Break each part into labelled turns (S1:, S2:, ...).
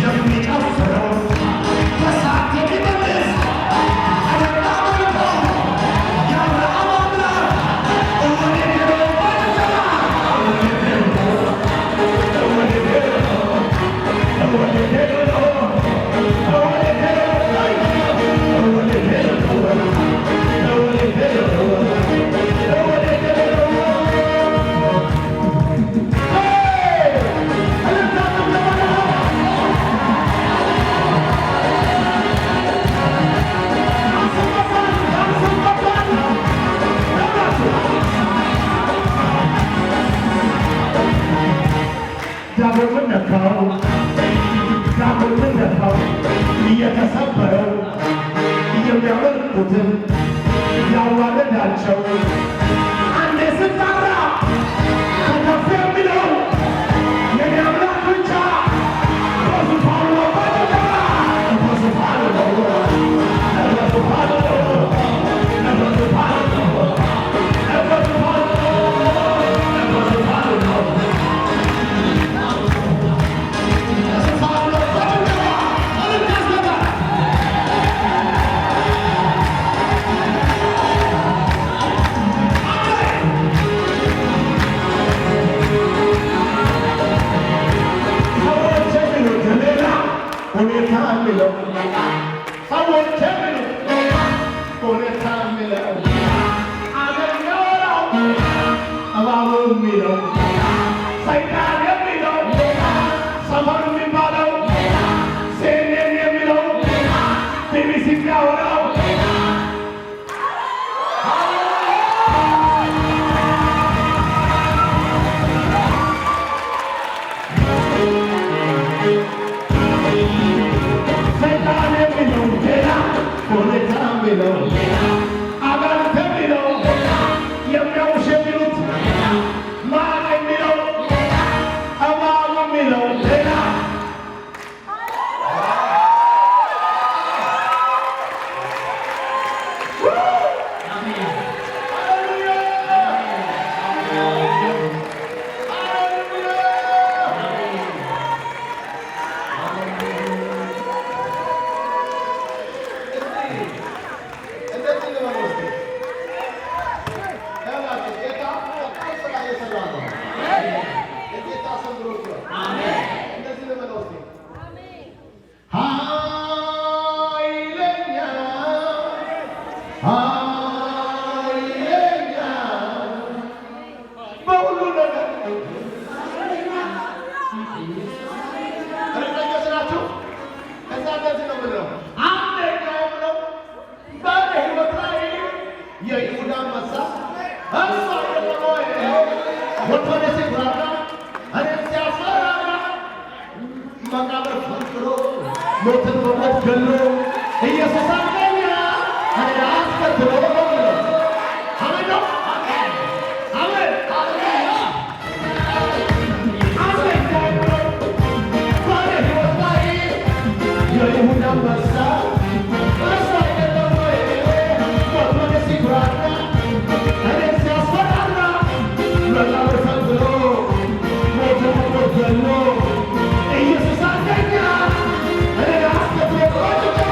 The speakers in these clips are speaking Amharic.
S1: የሚጨፍረው በሳት የሚመልስ። ናቸው። አንዴ ስጠራ ከተፍ የሚለው የኔ አምላክ ብቻ በዙፋኑ ነው። በጭብጨባ በዙፋኑ ነው፣ በዙፋኑ ነው፣ በዙፋኑ ነው፣ በዙፋኑ ነው፣ በዙፋኑ ነው፣ በዙፋኑ ነው። በጭብጨባ እልልታ ያስገባል። ሰዎች የሚሉት ሌላ፣ ሁኔታ የሚለው፣ ሰዎች የሚሉት ሌላ፣ ሁኔታ የሚለው፣ አገር የሚያወራው፣ እባቡ የሚለው፣ ሰይጣን የሚለው፣ ሰፈር የሚባለው፣ CNN የሚለው፣ ቢቢሲ የሚያወራው። ሰይጣን የሚለው ሌላ፣ ሁኔታ የሚለው፣ አጋንንት የሚለው፣ የሚያውሽ የሚሉት፣ ማን የሚለው፣ እባቡ የሚለው ሌላ። ሃሌሉያ! ሃሌሉያ!
S2: እንደዚህ ልበል እስኪ። ይኸውላችሁ ጌታ በጣም ስራ እየሰራ ነው። የጌታ ስም ብሩክ ይሁን። እንደዚህ ልበለው እስኪ። ኃይለኛ፣ ኃይለኛ
S1: በሁሉ ነገር።
S2: እርግጠኞች ናችሁ? ከዛ እንደዚህ ነው የምንለው። አንደኛውም ነው በእኔ ሕይወት ላይ የይሁዳ አንበሳ እሱ አይደለም ወይ? ወጥቶ ሲኩራራ እኔን ሲያስፈራራ መቃብር ፈንቅሎ ሞትን በሞት ገሎ ኢየሱስ አንደኛ እኔን አስከትሎ ነው የምንለው። አሜን ነው። አሜን።
S1: አንደኛውም ነው በእኔ ሕይወት ላይ የይሁዳ አንበሳ እሱ አይደለም ወይ? ወጥቶ ሲኩራራ እኔን ሲያስፈራራ መቃብር ፈንቅሎ ሞትን በሞት ገሎ ኢየሱስ አንደኛ እኔን አስከትሎ። በጭብጨባ።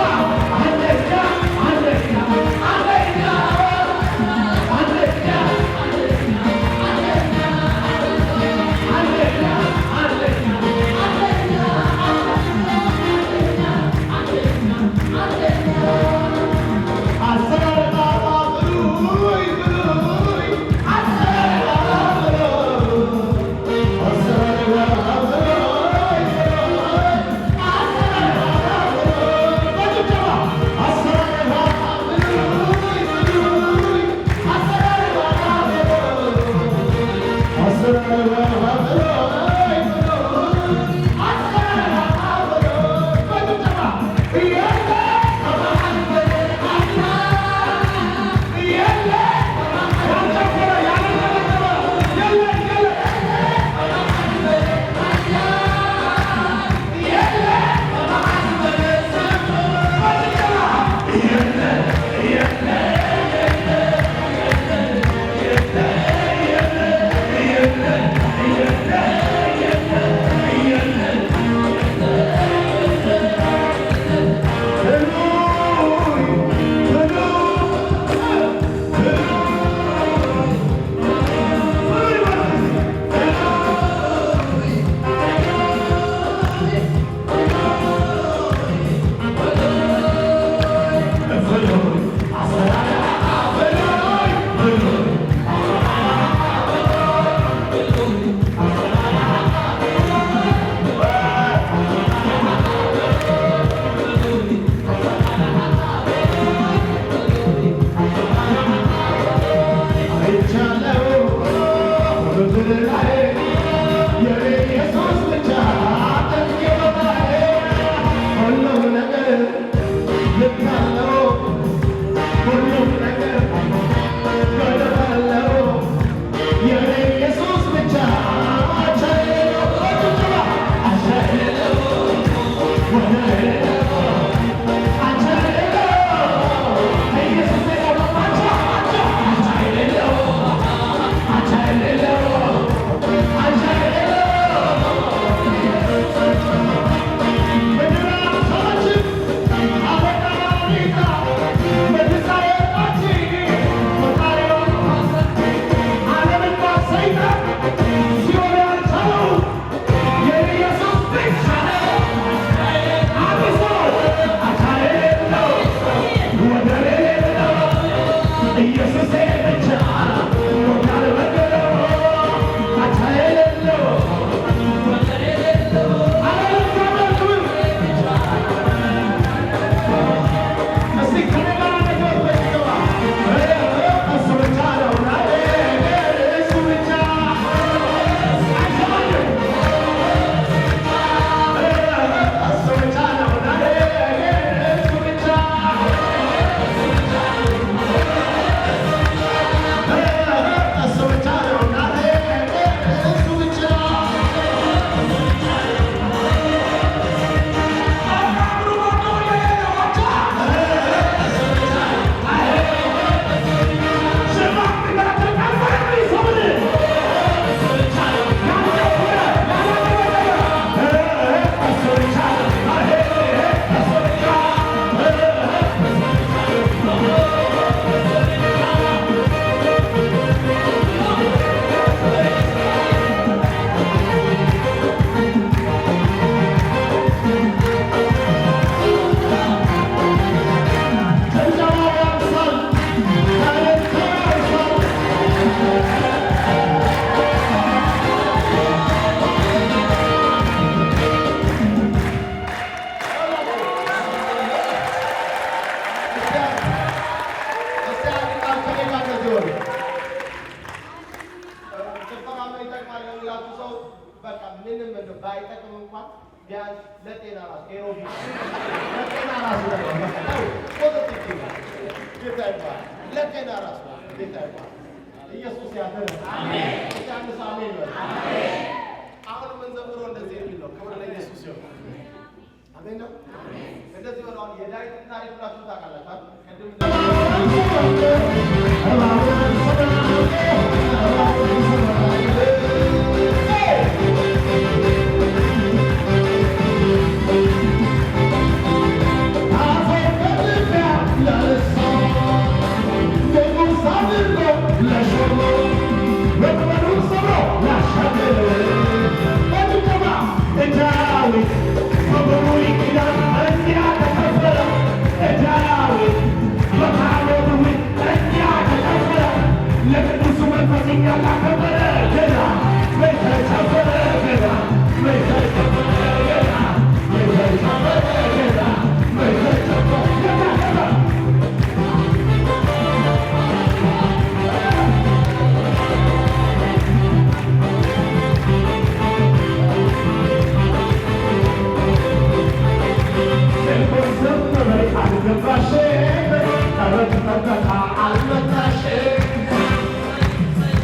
S2: እንደዚህ በሉ። ጭፈራ ምን ይጠቅማል ለሚላችሁ ሰው በቃ ምንም እንደው ባይጠቅም እንኳን ቢያንስ ለጤና ራሱ aerobics ለጤና ራሱ ይጠቅማል። በቃ ተው፣ positive ጌታ ይባረክ። ለጤና ራሱ ጌታ ይባረክ። ኢየሱስ ያድናል። አሜን። እስኪ አንድ ሰው አሜን ይበል። አሁን የምንዘምረው እንደዚህ የሚል ነው። ክብር ለኢየሱስ ይሁን። አሜን ነው። እንደዚህ በሉ። አሁን የዳዊትን ታሪክ ሁላችሁም ታውቃላችሁ አይደል? ቅድም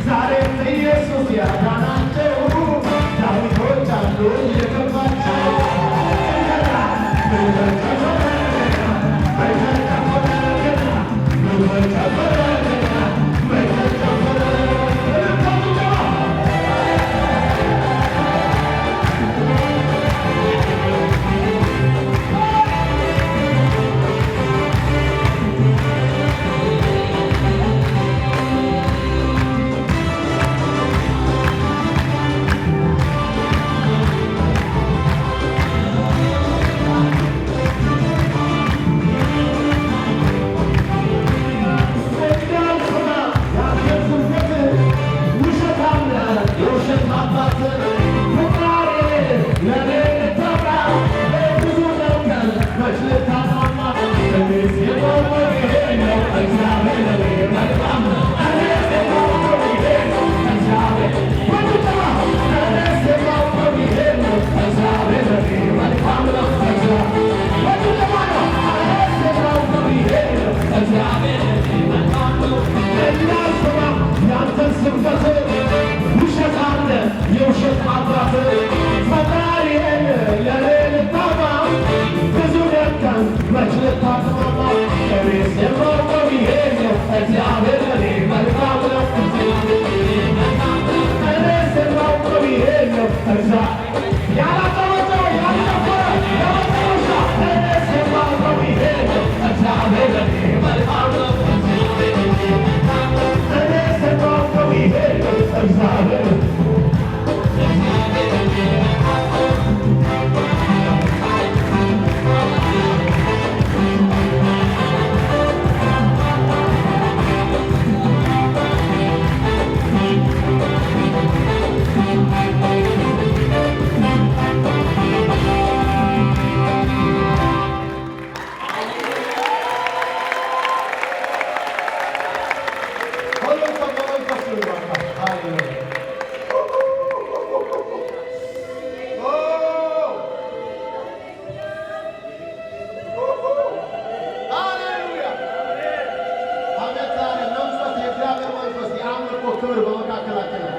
S2: ዛሬም ኢየሱስ ያዳናቸው ዳዊቶች አሉ የገባቸው። ያንተን ስብከት ውሸት አለ የውሸት አባት ፈጣሪን ለኔ ልታማ ብዙ ደካም መች ልታቅማማ። እኔስ የማውቀው ይሄ ነው፣ እግዚአብሔር ለኔ መልካም ነው። እኔስ የማውቀው ይሄ ነው፣ እግዚአብሔር ያላጨበጨበ ያልጨፈረ ለመጨረሻ እኔስ የማውቀው ይሄ ነው፣ እግዚአብሔር ለኔ መልካም ነው። እኔስ የማውቀው ይሄ ነው፣ እግዚአብሔር። ሁሉም ሰው በመንፈስ ይሁን እባካችሁ። ሃሌሉያ። ኦ! ሃሌሉያ። አቤት ዛሬ መንፈስ የእግዚአብሔር መንፈስ የአምልኮ ክብር በመካከላችን ነው።